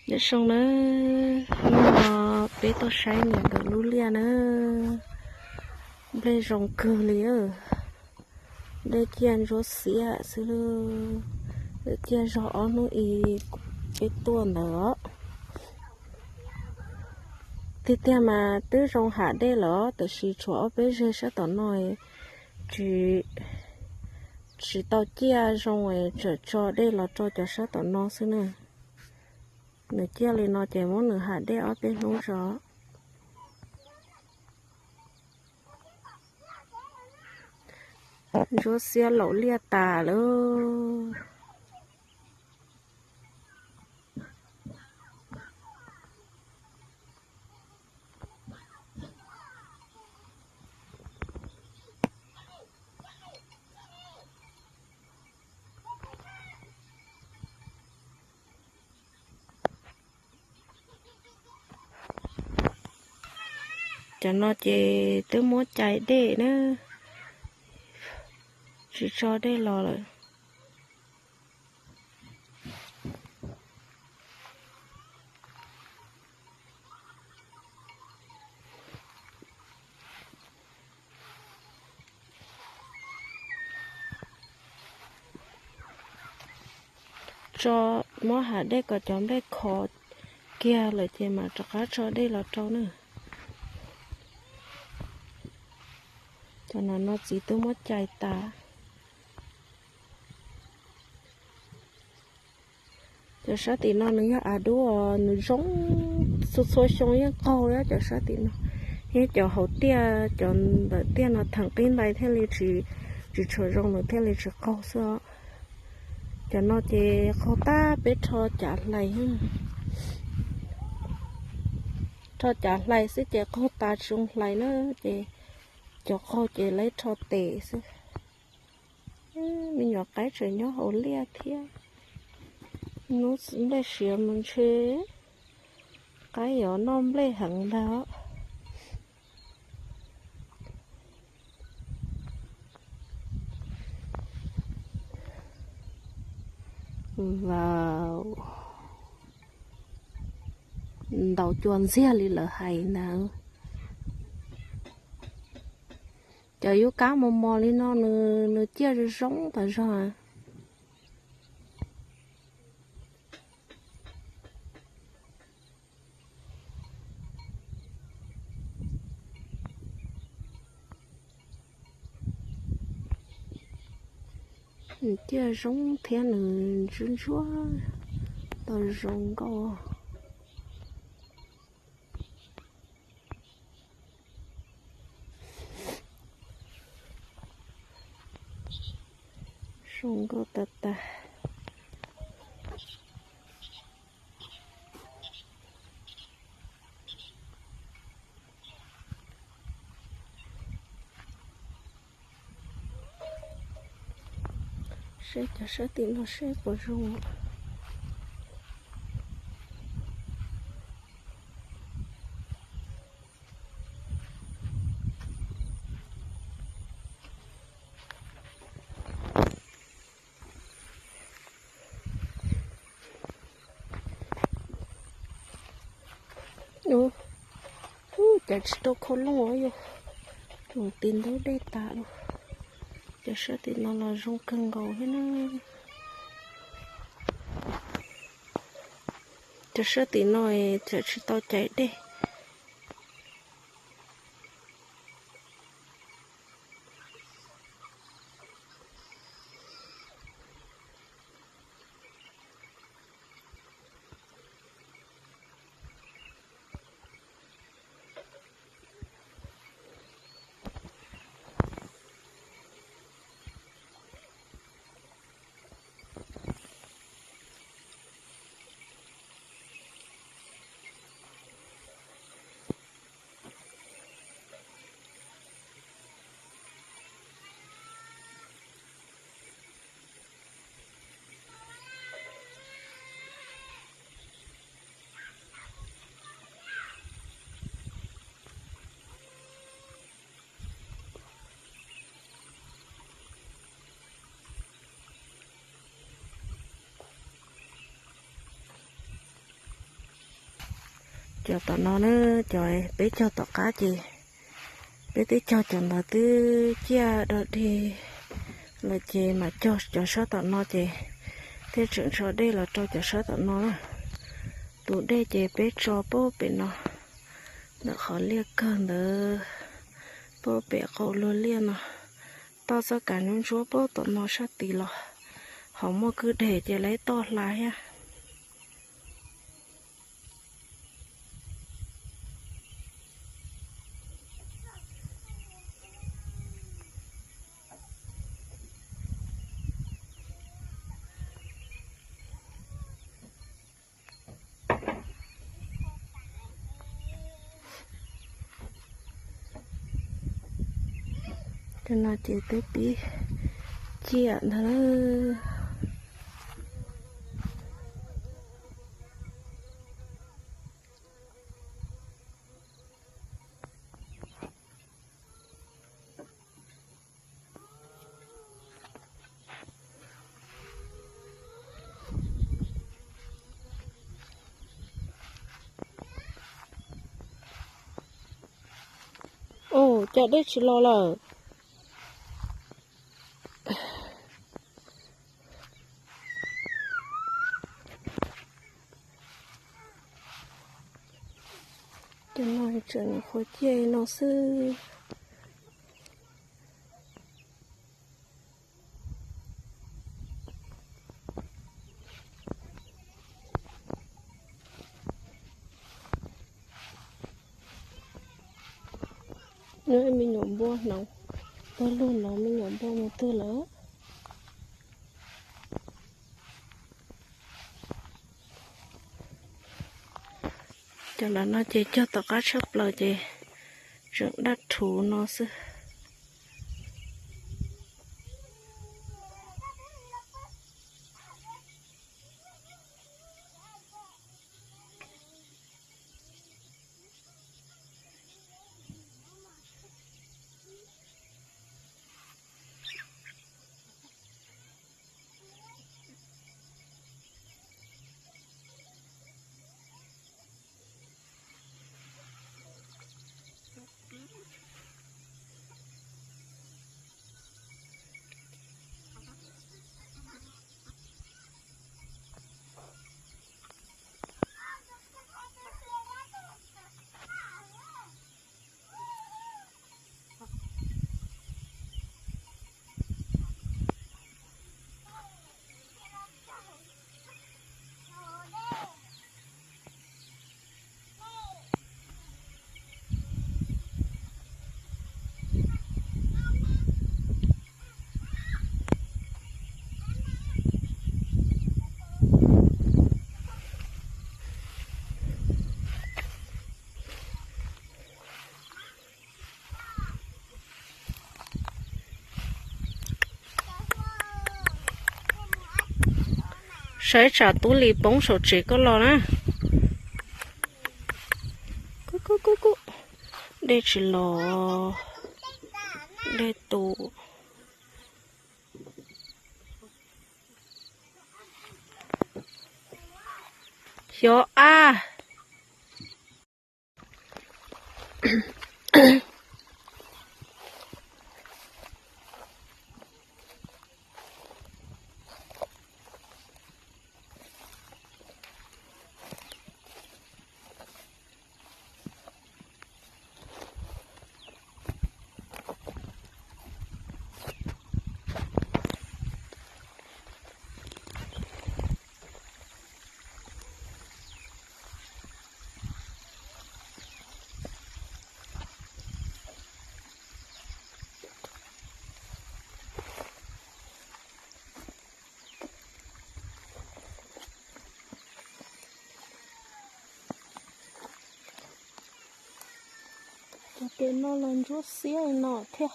Nyob zoo nawb, hnub no peb tuaj saib niam nkawd lub liaj nawb. Nplej zoo kawg li, nplej ciaj ntsuab xiab xwb, ciaj zog ob hnub ib peb tuaj ntawd os. Tiag tiag mas twb zoo hav dej lawm, tab sis tshuav ob peb zeg sab tom no tsis, tsis tau ciaj zoo, tseem tso dej los rau cov sab tom no xwb na. Nws ciaj li no ces muab nws hav dej ob peb hnub tso. Ntsuab xiab laum liaj tas lawm. Cov no ces twb muab cais dej na, tsis tso dej los lawm. Tso, muab hav dej kom cov nplej khov kiag lawm ces mam rov qab tso dej los rau na. Cov no no txiv twb muab cais tas. Cov sab tim no nws yog av dub, nws zoo txhua txhua xyoo yeej qaug, cov sab tim no. Thiab cov hauv tiaj, cov ntawm tiaj no theem qib ntais thiaj li tsis, tsis tshua zoo, nws thiaj li tsis qaug xwb os. Cov no ces qaug tag peb rho cav hlais, rho cav hlais xwb ces qaug tas tsis zoo hlais na, ces cov qaug ces lawv rho tes xwb. Me nyuam qaib tseem nyob hauv liaj thiab. Hnub nplej siav mus ntshe qaib yuav noj nplej heev ntag. Wow, ntaus cua ntxiag li lawv hais ntag. Cov yub kab mos mos li no nws, nws ciaj zoo zoo tas zog. Nws ciaj zoo thiab nws ntsuab ntsuab tau zoo nkauj. Zoo nkauj tag tag. Seb cov sab tim no seb puas zoo. Ub, cas tsis tau khau looj os yog, tus tis ntaub dej tas lawm. Cov sab tim no los zoo kawg nkaus thiab na. Cov sab tim no tseem tsis tau cais dej. Cov tom no na, cov peb cog tom qab ces peb twb cog cov ntawd twb ciaj dog dig lawm ces mam cog cov sab tom no ces thiaj tseem tso dej los rau cov sab tom no na. Tus dej ces peb tso pub pem no, ntawm qhov liaj kawg ntawd, pub pem qaum luag liaj no, toj txoj kav ntsuab ntsuab pub tom no sab tid los, ho muaj kwj deg ces lawv toj hla thiab. Cov no ces twb pib ciaj ntag. Ua cas dej tsis los lawm? Cov no tseem nyuam qhuav ciaj no xwb. Nws me nyuam npua hnoos, pawg lug no me nyuam npua mus twg lawm? Cov ntawm no ces cog tom qab tshaj plaws ces tseem daj rhuv no xwb. Saib tsam tub li poob saum tsev koj los na. Dej tsis los, dej tu. Xyov ab. Cov pem no los ntsuab xiab no thiab.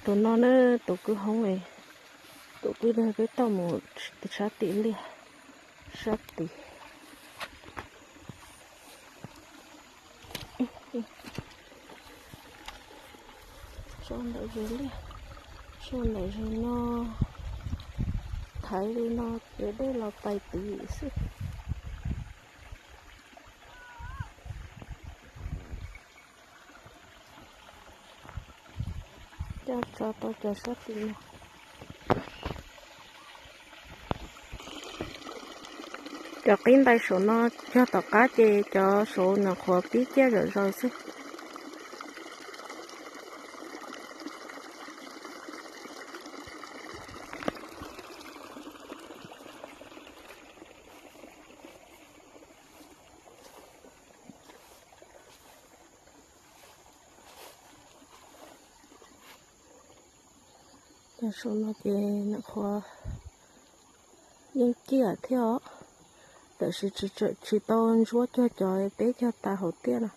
Tus no ne, tus kwj hoob, tus kwj dag peb tau mus sab tim liaj, sab tim. Tso ntawm zos liaj, tso ntawm zos no, thaiv li no ces dej los tais tid xwb. Coj tso tau cov sab tim no. Cov qib ntais saum no cog tom qab ces cov saud nyuam qhuav pib ciaj zom zaws xwb. Cov saum no ces nyuam qhuav yeej ciaj thiab os, tab sis tsis tau ntsuab cuag cov peb cog tas hauv tiaj no.